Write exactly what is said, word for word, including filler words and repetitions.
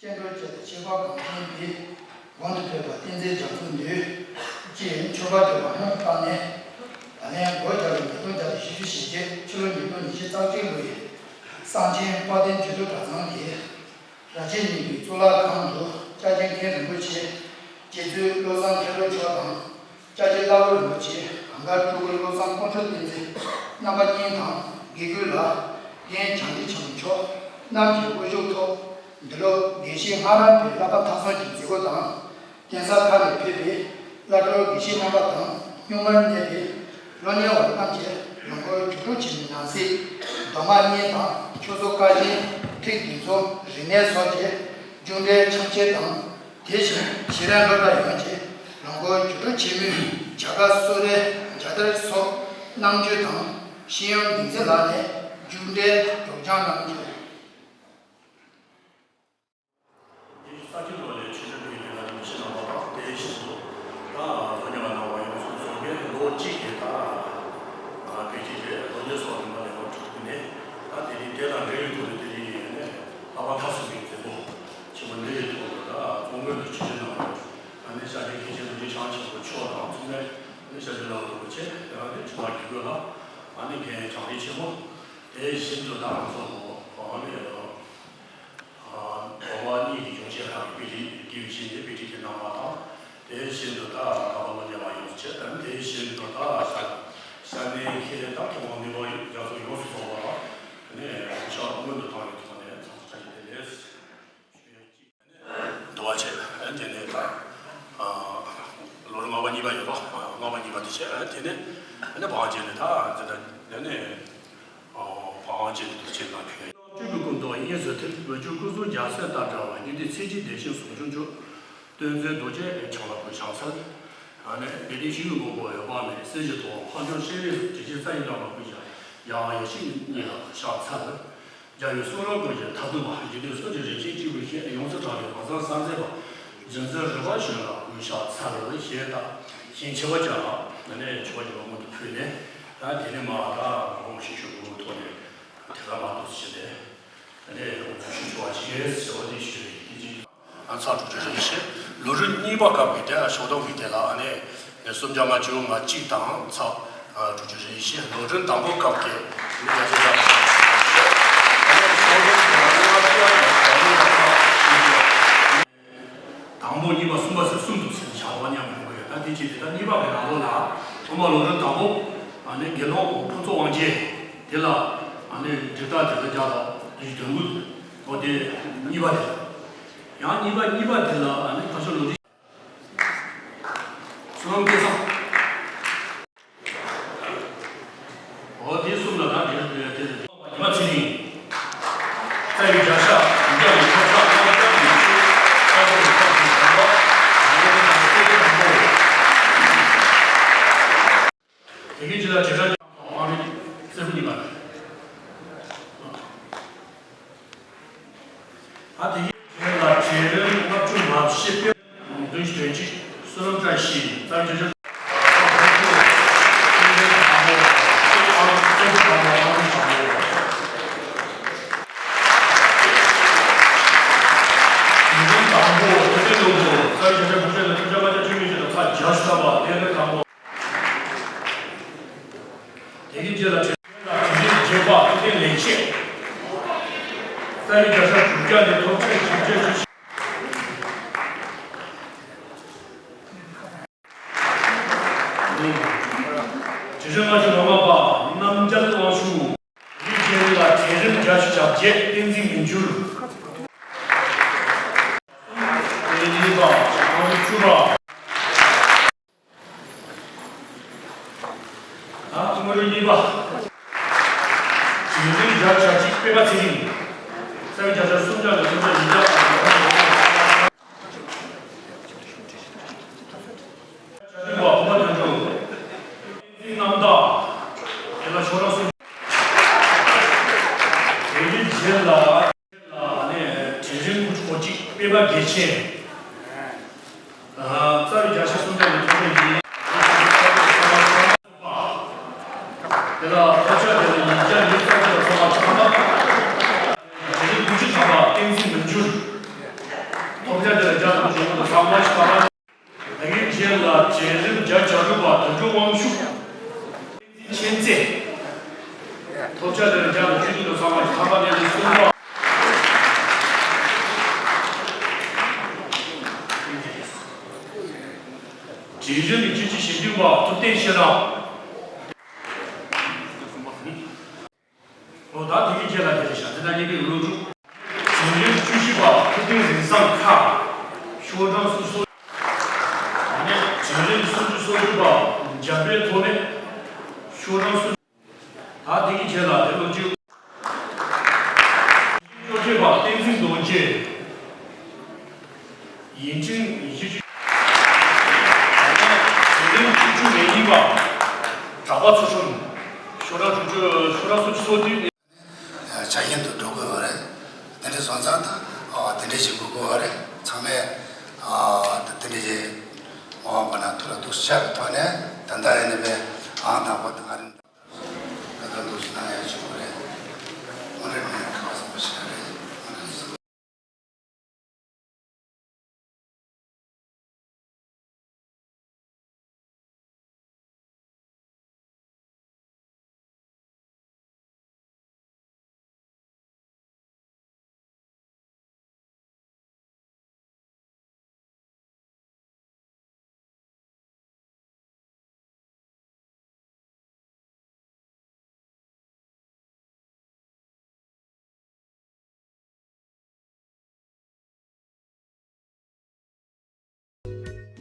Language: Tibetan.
བསྟན་འགྲོའི་ཆེད་དུ་ཆེ་བ་གང་ཆེན་འདི། གོང་དུ་ཐོས་པ་ཏིང་འཛིན་རྒྱ་མཚོ་འདུས། ཅེས་མཆོད་པ་བརྗོད་པ་སྔོན་དུ་བཏང་ནས། ད་ལན་སྒོར་བརྒྱ་དང་ཉིས་སྟོང་བརྒྱ་དང་བཞི་བཅུ་ཞེ་བརྒྱད། ཕྱི་ལོ་ཉིས་སྟོང་ཉི་ཤུ་རྩ་གཅིག་ལོའི་གསང་ཆེན་དཔལ་ལྡན་རྒྱུད་སྟོད་གྲྭ་ཚང་གི་ར་ཆེན་གཉིས་པའི་གཙུག་ལག་ཁང་དུ་སྐྱབས་རྗེ་མཁན་རིན་པོ་ཆེ། རྗེ་བཙུན་བློ་བཟང་མཁས་གྲུབ་མཆོག་དང་། སྐྱབས་རྗེ་ལྷ་བུ་རིན་པོ་ཆེ། གངས་དཀར་སྤྲུལ་སྐུ་བློ་བཟང་ཀོང་སྤྲུལ་བསྟན་འཛིན་རྣམ་པ་གཉིས་དང་། དགེ་བསྐོས་ལ་རྒན་བྱང་ཆུབ་ཆེན་པོ་མཆོག་རྣམས་ཀྱི་དབུ་བཞུགས་ཐོག་འདི་ལོ་དགེ་བཤེས་སྔགས་རམས་པའི་བསླབ་པ་མཐར་སོན་གྱི་མཛད་སྒོ་དང་། གདན་ས་ཁག་ནས་ཕེབས་པའི་བླ་སྤྲུལ་དགེ་བཤེས་རྣམ་པ་དང་། སྨྱུག་མར་གནས་པའི་སློབ་གཉེར་བ་རྣམས་ཀྱིས་ལོ་འཁོར་རྒྱུགས་སྤྲོད་བྱེད་མི་ནང་གསེས་རྡོག་མ་གཉིས་དང་། ཆོས་ཚོགས་ཀ་ཆེན་ཁྲི་བདུན་ཚོ་རིག་གནས་སོགས་ཀྱི་མཇུག་འབྲས་ཆང་ཆེན་དང་། དེ་བཞིན་གཞི་རིམ་སློབ་གྲྭ་ཡོངས་ཀྱི་ལོ་འཁོར་རྒྱུགས་སྤྲོད་ཆེན་མོའི་བྱ་དགའ་གསོལ་རས་རྒྱ་དར་སོགས་གནང་རྒྱུ་དང་། ཤེས་ཡོན་འདུལ་འཛིན་ལགས་ནས་མཇུག་འབྲས་སྒྲོག་སྦྱང་གནང་རྒྱུ། ཉི་ཤུ་རྩ་གཅིག་ལོ་ལ་ཆོས་སྡེ་པའི་ལས་ཀ་རིམ་བཞིན་གནང་བ་དང་། དེ་བཞིན་དུ་ད་ལོ་ཉི་མ་གནང་བ་ཡོངས་སུ་རྫོགས་པའི་ལོ་གཅིག་གི་ད་དཔེ་ཁྲིད་དེ་ལོ་ཉི་ཤུ་རིང་ལ་ལས་ཀ་ཁྲིད་དེ་ནས། ད་དེ་རིང་དེ་དང་འབྲེལ་བའི་ཐོག་ནས་དེ་རིང་ནས་བསླབ་པ་མཐར་སོན་པའི་མཛད་སྒོ་ཆེན་མོ་འདི་ཡི་ཐོག་ཏུ་ད་ཚོགས་མགོན་དུ་ཆིབས་བསྒྱུར་གནང་བའི་ཨ་ནེ་སྐྱབས་རྗེ་མཁན་ཆེན་རྡོ་རྗེ་འཆང་ཆེན་པོ་མཆོག་དང་། ཚོགས་མི་ཨ་ནེ་སྐྱབས་རྗེ་ལྷ་བུ་རིན་པོ་ཆེ། དེ་ནས་ཆོས་ལ་དགེ་བསྐོས་ལ་ཨ་ནེ་རྒན་བྱང་ཆུབ་ཆེན་པོ། དེ་བཞིན་དུ་ད་ང་ཚོ་ཨ་ནེ་འོ་མ་གཉིས་ཀྱི་སྦྱོང་བྱེད་ཁག་གི་དཔེ་ཁྲིད་དེ་བཞིན་དེ་དཔེ་ཁྲིད་ཀྱི་གནང་བ་དང་། དེ་བཞིན་དུ་ད་ག་པ་ལོ་ཉེ་བ་ཡོངས་བྱས། དེ་བཞིན་དུ་ད་ས་ས་གནས་ཁྱེད་ད་ཁྱེད་དབང་མི་བ་རྒྱ་མཚོ་ཡོངས་སུ་རྫོགས་པ་ལ་ནས་ཕྱག་སྔོན་དུ་བཏང་བའི་ཐོག་ནས་ཚང་ཚང་ཞིག་དེ་ལས་འདུ་བ་བྱས། དེ་ནས་ད་ལོ་རིམ་ལྔ་པ་གཉིས་པ་ཡོད་པ། ལྔ་པ་གཉིས་པ་དེ་བྱས། དེ་ནས་དེ་ནས་བག་ཅན་ནས་ད་དེ་ནས་དེ་ནས། ཨོ། བག་ཅན་དུ་ཆེ་ན་ཁྱོད། སྤྲུལ་པའི་སྐུ་མདོག་གཡས་སུ་ཐིམ། ལོ་རྒྱུས་སྐུ་གསུང་རྒྱ་སྲས་དང་འདྲ་བ། ཉི་ཟླའི་ཚེས་གཅིག་བདེ་ཆེན་ཟུང་འཇུག་མཆོག་སྟོན་མཛད་རྡོ་རྗེ་འཆང་ལ་གུས་ཕྱག་འཚལ། ཨ་ནི་བདེ་ལྡན་ཞི་བའི་མགོན་པོ་འོད་དཔག་མེད། སྲས་ཀྱི་ཐུ་བོ་འཕགས་མཆོག་སྤྱན་རས་གཟིགས། དྲིན་ཅན་རྩ་བའི་བླ་མ་གུས་ཕྱག་ཡང་ཡེ་ཤེས་གཉིས་ལ་གུས་ཕྱག་འཚལ། རྒྱལ་བའི་གསུང་རབ་ཀུན་གྱི་མཐར་ཐུག་པ། འཇིག་རྟེན་གསུམ་གྱི་རིམ་ཤེས་གཅིག་པུའི་ཞིང་། ཡོངས་སུ་གྲགས་པའི་ལམ་བཟང་གསལ་མཛད་པ། རྗེ་བཙུན་རོལ་པ་གཞོན་ལ་གུས་ཕྱག་འཚལ། ཞེས་དང་། ཞིང་ཆེ་བ་ཅན་ལ་ནི་མཆོད་པ་བརྗོད་པ་སྔོན་དུ་ཕུལ་ནས། ད་དེ་ནས་མར་ད་དགོངས་ཞུ་ཞུ་དགོས་ཐོག་ནས་དེ་ག་མ་གཏོགས་ཞུ་ནས་ནི་དགོངས་ཞུ་ཞུ་བ་ཞིག་ཟེར་བ་དེ་ཞུ་རེད། དེ་ཅི། ཨ་ཚ་དྲུག་ཅུ་རེ་བཞི། ལོ་རིམ་གཉིས་པ་སྐབས་ཀྱི་དེ་ཨ་ཤོག་དོང་གི་དེ་ལ་ཨ་ནི་སུམ་བརྒྱ་ལྔ་བཅུ་ང་གཅིག་དང་ཚ་ཨ་དྲུག་ཅུ་རེ་བཞི། ལོ་རིམ་དང་པོ་སྐབས་ཀྱི་མི་བརྒྱ་ཆ་བརྒྱ། ཨ་ནི་ཤོག་དོང་དེ་ལ་ལྔ་བཅུ་ང་གཉིས་དང་ཚ། དང་པོ་གཉིས་པ་གསུམ་པ་ཟེར་གསུམ་དུ་ཟེར་བྱ་བ་མཉམ་ཡོང་གི་ཡོད། ད་དེ་ཅི་དེ་ད་གཉིས་པ་གི་ནང་ལོགས་ལ་སློབ་མ་ལོ་རིམ་དང་པོ་ཨ་ནི་དགེ་སློང་ཕུན་ཚོགས་དབང་རྒྱལ་དེ་ལ་ཨ་ནི་འབྲི་སྟག་དེ་ལ་བརྒྱ་དང་བཞི་བཅུ་དོན་དགུ། འོ་དེ་གཉིས་པ་དེ། ཡང་གཉིས་པ་གཉིས་པ་དེ་ལ་ཨ་ནི་ཁ་ཤོ་ལོ་རི་བསོད་ནམས་སྐལ་བཟང་། འོ་དེ་གསུམ་ལ་ད་དེ་རེད་དེ་རེད། ཉི་མ་ཚེ་རིང་། རྩ་བའི་བརྒྱ་ཆ་བརྒྱ་ནས་ཐོབ་ཆག་རྣམ་པ་ཀྱང་མི་ཤེས། ས་ཁོངས་ཁག་གི་བྱ་བ་ང་ཡོད་ཀྱང་སྐད་ཆ་དང་པོ། དེ་གའི་རྗེས་ལ་བྱེད་སྒྲ་ཀྱང་དབང་རིག་སེར་པོ་གཉིས་པ་རེད། ཨ་དེ་གའི་རྗེས་ལ་བྱེད་རིམ་ལྔ་བཅུ་ང་བཞི་པའི་བདུན་ཅུ་དོན་གཅིག་བསོད་ནམས་བཀྲ་ཤིས་རྩ་བའི་བྱེད་སྒྲ། དང་པོ་དེ་ནས་ལོ་དགུ་རྩ་བའི་བྱེད་སྒྲ་དྲུག་ཅུ་ལ་ཁྲིམས་བྱ་ལྔ་བརྒྱ་བཅུ་མེད་བཞི་དང་ཚ་བརྒྱ་ཞུ་ཐབས་པ་དེ་ནས་དང་པོ། དེ་གའི་རྗེས་ལ་དྲི་དྲི་ལན་བརྗོད་པ་དེ་ལན་བཤད། རྩ་བའི་བརྒྱ་ཆ་དྲུག་བརྒྱ་ནས་ཐོབ་ཆེད་ཞིབ་དཔྱད་ཞུ། དྲི་རིམ་ལྔ་བཅུ་ང་ལྔ་པ་རྣམ་རྒྱལ་དབང་ཕྱུག་དེའི་རྗེས་ལ་གྲལ་རིམ་བརྒྱད་ཅུ་གྱ་བརྒྱད་བསྟན་འཛིན་མི་འགྱུར། དེ་ནས་གཉིས་པ་ཁོང་བཅུ་པ། ཨ་དངོས་རིགས་གཉིས་པ། དྲི་རིམ་བརྒྱ་ཆ་གཅིག་པད་མ་ཚེ་རིང་། རྩ་བའི་བརྒྱ་ཆ་སུམ་བརྒྱ་ནས་སུམ་བརྒྱ་ཉིས་བརྒྱ། བརྒྱ་ཆ་གཅིག་པ་བུ་མོ་དོན་གྲུབ། བསྟན་འཛིན་རྣམ་དག་དེ་ལ་ཤོག་གྲངས་གསུམ། དེ་གའི་རྗེས་ལ། ལ་ནས་དྲི་རིམ་དགུ་བཅུ་གོ་གཅིག་པད་མ་དགེ་ཆེ། རྩ་བའི་བརྒྱ་ཆ་སུམ་བརྒྱ་ནས་ཐོབ་པ་ཡིན། དེ་ལ་ཐོབ་ཆ་དེ་ལ་ཉིས་བརྒྱ་ཉི་ཤུ་རྩ་གཅིག་ལ་ཐོབ་པ་བྱུང་ན། དྲི་རིམ་དགུ་བཅུ་ཐམ་པ་བསྟན་འཛིན་མི་འགྱུར། མཇལ་རིམ་རྒྱ་བྱ་རུ་པ་དོན་གྲུབ་དབང་ཕྱུག་མཁྱེན་བརྩེ། ཐོབ་ཆ་དེར་རྒྱ་གི་བཅུ་བདུན་དུ་ཚང་བ་ཞིག་ཐར་པ་ནས་ནི་གསུམ་པ། མཇལ་རིམ་གྱི་བཅུ་གཅིག་ཞེ་བདུན་པ་ཐུབ་བསྟན་ཤེས་རབ། ལོ་ཟླ་དེ་གའི་རྗེས་ལ་དེ་རེད་ཤག་དེ་ན་ཉེ་གི་ལོ་དྲུག་མཇལ་རིམ་བཅུ་བཞི་པ་ཐུབ་བསྟན་རིན་བཟང་ཁ། ཤོག་གྲངས་སུ་སོ། མཇལ་རིམ་སུམ་ཅུ་སོ་དྲུག་པ་འཇམ་དཔལ་ཐོགས་མེད། ཤོག་གྲངས་སུ། ད་དེ་གའི་རྗེས་ལ་དེ་ལོ་རྒྱུས། བཅོ་བརྒྱད་པ་བསྟན་འཛིན་རྡོ་རྗེ། ཡིན་ཅིང་ཡིན་ཅིང་། མཇལ་རིམ་བཅུ་བཅུ་ལས་གཉིས་པ་གྲགས་པ་ཚུལ་ཁྲིམས། ཤོག་གྲངས་དྲུག་ཅུ། ཤོག་གྲངས་སུམ་ཅུ་སོ་བདུན། ཆ་ཤས་དུ་འགྲོ་དགོས་པ་རེད། དེ་འདྲ་སོང་ཙང་ད་ཨ་དེ་འདྲ་ཞིག་དགོས་དགོས་པ་རེད། ཚང་མས་ཨ་དེ་འདྲ་ཞིག་མ་འོངས་པ་ན་ཐུགས་ལ་འདུག་ཤར་བའི་ཐོག་ནས་ད་ལྟ་ཡིན་ནའི་ཨང་དང་པོ།